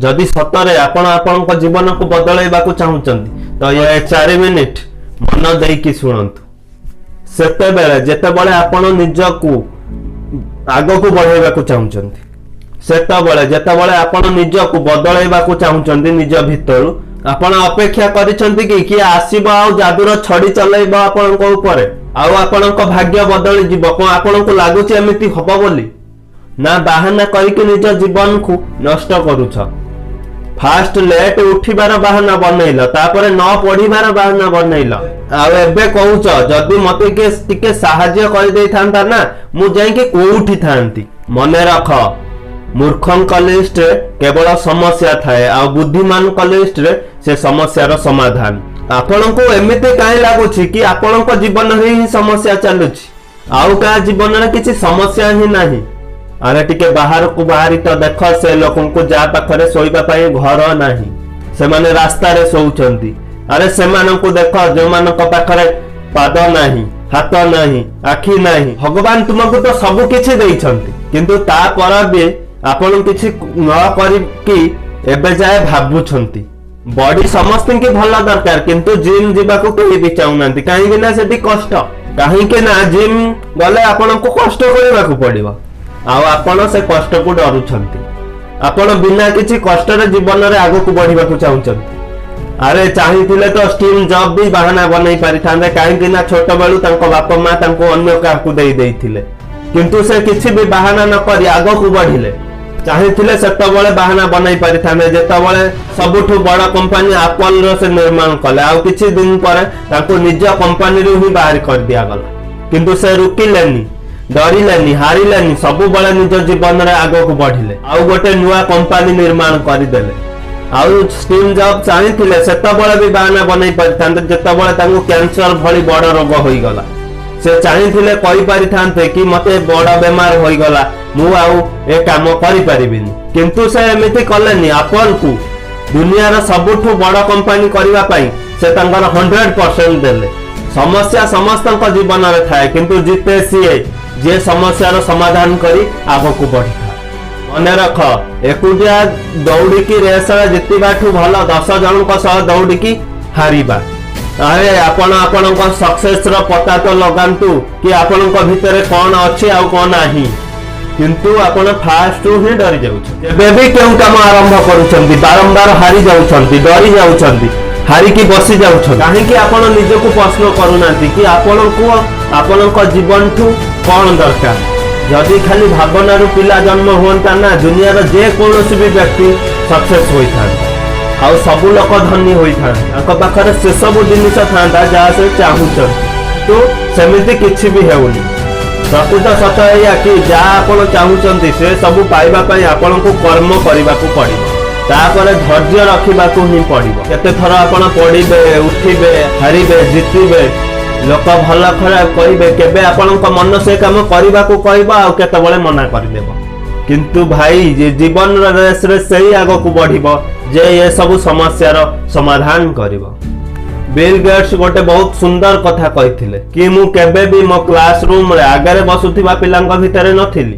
ଯଦି ସତରେ ଆପଣ ଆପଣଙ୍କ ଜୀବନକୁ ବଦଳାଇବାକୁ ଚାହୁଁଛନ୍ତି, ତ ଏ 4 ମିନିଟ୍ ମନ ଦେଇକି ଶୁଣନ୍ତୁ। ସେତେବେଳେ ଯେତେବେଳେ ଆପଣ ନିଜକୁ ଆଗକୁ ବଢେଇବାକୁ ଚାହୁଁଛନ୍ତି, ସେତେବେଳେ ଯେତେବେଳେ ଆପଣ ନିଜକୁ ବଦଳାଇବାକୁ ଚାହୁଁଛନ୍ତି ନିଜ ଭିତରୁ, ଆପଣ ଅପେକ୍ଷା କରିଛନ୍ତି କି କିଏ ଆସିବ ଆଉ ଯାଦୁର ଛଡି ଚଲେଇବ ଆପଣଙ୍କ ଉପରେ ଆଉ ଆପଣଙ୍କ ଭାଗ୍ୟ ବଦଳିଯିବ? କଣ ଆପଣଙ୍କୁ ଲାଗୁଛି ଏମିତି ହବ ବୋଲି, ନା ବାହାନା କରିକି ନିଜ ଜୀବନକୁ ନଷ୍ଟ କରୁଛ? ଫାଷ୍ଟ ଲେଟ୍ ଉଠିବାର ବାହାନା ବନେଇଲ, ତାପରେ ନ ପଢିବାର ବାହାନା ବନେଇଲ, ଆଉ ଏବେ କହୁଛ, ଯଦି ମତେ କିଏ ଟିକେ ସାହାଯ୍ୟ କରିଦେଇଥାନ୍ତା ନା, ମୁଁ ଯାଇକି କୋଉଠି ଥାନ୍ତି। ମନେ ରଖ, ମୂର୍ଖଙ୍କ ଲିଷ୍ଟରେ କେବଳ ସମସ୍ୟା ଥାଏ ଆଉ ବୁଦ୍ଧିମାନଙ୍କ ଲିଷ୍ଟରେ ସେ ସମସ୍ୟାର ସମାଧାନ। ଆପଣଙ୍କୁ ଏମିତି କାହିଁ ଲାଗୁଛି କି ଆପଣଙ୍କ ଜୀବନରେ ହିଁ ସମସ୍ୟା ଚାଲୁଛି, ଆଉ କାହା ଜୀବନରେ କିଛି ସମସ୍ୟା ହିଁ ନାହିଁ? ଆରେ, ଟିକେ ବାହାରକୁ ବାହାରି ତ ଦେଖ ସେ ଲୋକଙ୍କୁ, ଯାହା ପାଖରେ ଶୋଇବା ପାଇଁ ଘର ନାହିଁ, ସେମାନେ ରାସ୍ତାରେ ଶୋଉଛନ୍ତି। ଆରେ, ସେମାନଙ୍କୁ ଦେଖ ଯେଉଁମାନଙ୍କ ପାଖରେ ପାଦ ନାହିଁ, ହାତ ନାହିଁ, ଆଖି ନାହିଁ। ଭଗବାନ ତୁମକୁ ତ ସବୁ କିଛି ଦେଇଛନ୍ତି, କିନ୍ତୁ ତାପରେ ବି ଆପଣ କିଛି ନ କରିକି ଏବେ ଯାଏ ଭାବୁଛନ୍ତି। ବଡି ସମସ୍ତଙ୍କୁ ଭଲ ଦରକାର, କିନ୍ତୁ ଜିମ୍ ଯିବାକୁ କେହି ବି ଚାହୁଁନାହାନ୍ତି। କାହିଁକି ନା ସେଠି କଷ୍ଟ। କାହିଁକି ନା ଜିମ୍ ଗଲେ ଆପଣଙ୍କୁ କଷ୍ଟ କରିବାକୁ ପଡିବ ଆଉ ଆପଣ ସେ କଷ୍ଟକୁ ଡରୁଛନ୍ତି। ଆପଣ ବିନା କିଛି କଷ୍ଟରେ ଜୀବନରେ ଆଗକୁ ବଢିବାକୁ ଚାହୁଁଛନ୍ତି। ଆରେ, ଚାହିଁଥିଲେ ତ ଷ୍ଟିଭ୍ ଜବ୍ ବି ବାହାନା ବନେଇ ପାରିଥାନ୍ତେ, କାହିଁକି ନା ଛୋଟ ବେଳୁ ତାଙ୍କ ବାପା ମା ତାଙ୍କୁ ଅନ୍ୟ କାହାକୁ ଦେଇ ଦେଇଥିଲେ। କିନ୍ତୁ ସେ କିଛି ବି ବାହାନା ନ କରି ଆଗକୁ ବଢିଲେ। ଚାହିଁଥିଲେ ସେତେବେଳେ ବାହାନା ବନେଇ ପାରିଥାନ୍ତେ, ଯେତେବେଳେ ସବୁଠୁ ବଡ କମ୍ପାନୀ ଆପଲର ସେ ନିର୍ମାଣ କଲେ ଆଉ କିଛି ଦିନ ପରେ ତାଙ୍କୁ ନିଜ କମ୍ପାନୀରୁ ହିଁ ବାହାର କରିଦିଆଗଲା। କିନ୍ତୁ ସେ ରୁକିଲେନି, ଡରିଲେନି, ହାରିଲେନି, ସବୁବେଳେ ନିଜ ଜୀବନରେ ଆଗକୁ ବଢିଲେ ଆଉ ଗୋଟେ ନୂଆ କମ୍ପାନୀ ନିର୍ମାଣ କରିଦେଲେ। ଆଉ ଷ୍ଟିଭ୍ ଜବ୍ ଚାହିଁଥିଲେ ସେତେବେଳେ ବି ବାହାନା ବନେଇ ପାରିଥାନ୍ତେ, ଯେତେବେଳେ ତାଙ୍କୁ କ୍ୟାନ୍ସର ଭଳି ବଡ ରୋଗ ହୋଇଗଲା। ସେ ଚାହିଁଥିଲେ କହିପାରିଥାନ୍ତେ କି ମତେ ବଡ ବେମାର ହୋଇଗଲା, ମୁଁ ଆଉ ଏ କାମ କରିପାରିବିନି। କିନ୍ତୁ ସେ ଏମିତି କଲେନି। ଆପଲକୁ ଦୁନିଆର ସବୁଠୁ ବଡ କମ୍ପାନୀ କରିବା ପାଇଁ ସେ ତାଙ୍କର 100% ଦେଲେ। ସମସ୍ୟା ସମସ୍ତଙ୍କ ଜୀବନରେ ଥାଏ, କିନ୍ତୁ ଜିତେ ସିଏ ଯିଏ ସମସ୍ୟାର ସମାଧାନ କରି ଆଗକୁ ବଢିଥାଏ। ମନେ ରଖ, ଏକୁଟିଆ ଦୌଡ଼ିକି ରେସରେ ଜିତିବାଠୁ ଭଲ 10 ଜଣଙ୍କ ସହ ଦୌଡ଼ିକି ହାରିବା। ଆରେ, ଆପଣ ଆପଣଙ୍କ ସକ୍ସେସ ର ପତା ତ ଲଗାନ୍ତୁ କି ଆପଣଙ୍କ ଭିତରେ କଣ ଅଛି ଆଉ କଣ ନାହିଁ। କିନ୍ତୁ ଆପଣ ଫାଷ୍ଟରୁ ହିଁ ଡରି ଯାଉଛନ୍ତି। ଏବେ ବି କେଉଁ କାମ ଆରମ୍ଭ କରୁଛନ୍ତି, ବାରମ୍ବାର ହାରି ଯାଉଛନ୍ତି, ଡରି ଯାଉଛନ୍ତି, ହାରିକି ବସି ଯାଉଛନ୍ତି। କାହିଁକି ଆପଣ ନିଜକୁ ପ୍ରଶ୍ନ କରୁନାହାନ୍ତି କି ଆପଣଙ୍କୁ ଆପଣଙ୍କ ଜୀବନଠୁ କଣ ଦରକାର? ଯଦି ଖାଲି ଭାବନାରୁ ପିଲା ଜନ୍ମ ହୁଅନ୍ତା ନା, ଦୁନିଆର ଯେକୌଣସି ବି ବ୍ୟକ୍ତି ସକ୍ସେସ ହୋଇଥାନ୍ତା ଆଉ ସବୁ ଲୋକ ଧନୀ ହୋଇଥାନ୍ତେ। ତାଙ୍କ ପାଖରେ ସେସବୁ ଜିନିଷ ଥାନ୍ତା ଯାହା ସେ ଚାହୁଁଛନ୍ତି। କିନ୍ତୁ ସେମିତି କିଛି ବି ହେଉନି। ପ୍ରକୃତ ସତ ଏଇଆ କି ଯାହା ଆପଣ ଚାହୁଁଛନ୍ତି, ସେ ସବୁ ପାଇବା ପାଇଁ ଆପଣଙ୍କୁ କର୍ମ କରିବାକୁ ପଡିବ, ତାପରେ ଧୈର୍ଯ୍ୟ ରଖିବାକୁ ହିଁ ପଡିବ। କେତେ ଥର ଆପଣ ପଡିବେ, ଉଠିବେ, ହାରିବେ, ଜିତିବେ, ଲୋକ ଭଲ ଖରାପ କହିବେ, କେବେ ଆପଣଙ୍କ ମନ ସେ କାମ କରିବାକୁ କହିବ ଆଉ କେତେବେଳେ ମନା କରିଦେବ। କିନ୍ତୁ ଭାଇ, ଯେ ଜୀବନର ରେସରେ ସେଇ ଆଗକୁ ବଢିବ ଯେ ଏସବୁ ସମସ୍ୟାର ସମାଧାନ କରିବ। ବିଲ୍ ଗେଟ୍ସ ଗୋଟେ ବହୁତ ସୁନ୍ଦର କଥା କହିଥିଲେ କି ମୁଁ କେବେ ବି ମୋ କ୍ଲାସ ରୁମରେ ଆଗରେ ବସୁଥିବା ପିଲାଙ୍କ ଭିତରେ ନଥିଲି,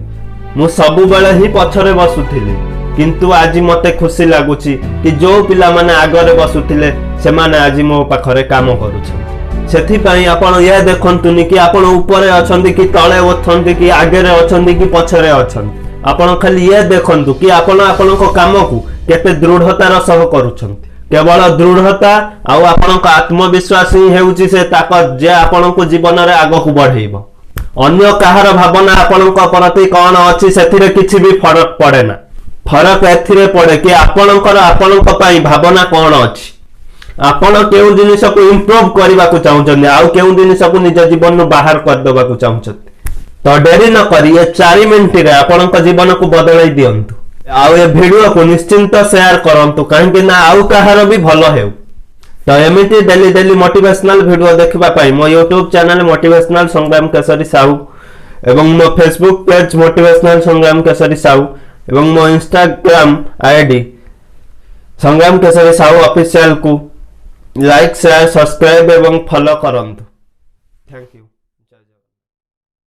ମୁଁ ସବୁବେଳେ ହିଁ ପଛରେ ବସୁଥିଲି। କିନ୍ତୁ ଆଜି ମତେ ଖୁସି ଲାଗୁଛି କି ଯୋଉ ପିଲାମାନେ ଆଗରେ ବସୁଥିଲେ, ସେମାନେ ଆଜି ମୋ ପାଖରେ କାମ କରୁଛନ୍ତି। ସେଥିପାଇଁ ଆପଣ ଇଏ ଦେଖନ୍ତୁନି କି ଆପଣ ଉପରେ ଅଛନ୍ତି କି ତଳେ ଅଛନ୍ତି, କି ଆଗରେ ଅଛନ୍ତି କି ପଛରେ ଅଛନ୍ତି। ଆପଣ ଖାଲି ଇଏ ଦେଖନ୍ତୁ କି ଆପଣ ଆପଣଙ୍କ କାମକୁ କେତେ ଦୃଢତାର ସହ କରୁଛନ୍ତି। କେବଳ ଦୃଢତା ଆଉ ଆପଣଙ୍କ ଆତ୍ମବିଶ୍ୱାସ ହିଁ ହେଉଛି ସେ ତାକତ ଯେ ଆପଣଙ୍କୁ ଜୀବନରେ ଆଗକୁ ବଢେଇବ। ଅନ୍ୟ କାହାର ଭାବନା ଆପଣଙ୍କ ପ୍ରତି କଣ ଅଛି, ସେଥିରେ କିଛି ବି ଫରକ ପଡେ ନା। ଫରକ ଏଥିରେ ପଡେ କି ଆପଣଙ୍କର ଆପଣଙ୍କ ପାଇଁ ଭାବନା କଣ ଅଛି, ଆପଣ କେଉଁ ଜିନିଷକୁ ଇମ୍ପ୍ରୁଭ କରିବାକୁ ଚାହୁଁଛନ୍ତି ଆଉ କେଉଁ ଜିନିଷକୁ ନିଜ ଜୀବନରୁ ବାହାର କରିଦେବାକୁ ଚାହୁଁଛନ୍ତି। ତ ଡେରି ନ କରି ଏ 4 ମିନିଟରେ ଆପଣଙ୍କ ଜୀବନକୁ ବଦଳାଇ ଦିଅନ୍ତୁ ଆଉ ଏ ଭିଡିଓକୁ ନିଶ୍ଚିନ୍ତ ସେୟାର କରନ୍ତୁ, କାହିଁକି ନା ଆଉ କାହାର ବି ଭଲ ହେଉ। ତ ଏମିତି ଡେଲି ଡେଲି ମୋଟିଭେସନାଲ ଭିଡିଓ ଦେଖିବା ପାଇଁ ମୋ YouTube channel motivational Sangram Keshari Sahu ଏବଂ ମୋ Facebook page motivational Sangram Keshari Sahu ଏବଂ ମୋ ଇନଷ୍ଟାଗ୍ରାମ ଆଇଡି ସଂଗ୍ରାମ କେଶରୀ ସାହୁ ଅଫିସିଆଲକୁ ଲାଇକ୍, ସେୟାର, ସବସ୍କ୍ରାଇବ ଏବଂ ଫଲୋ କରନ୍ତୁ। Thank you.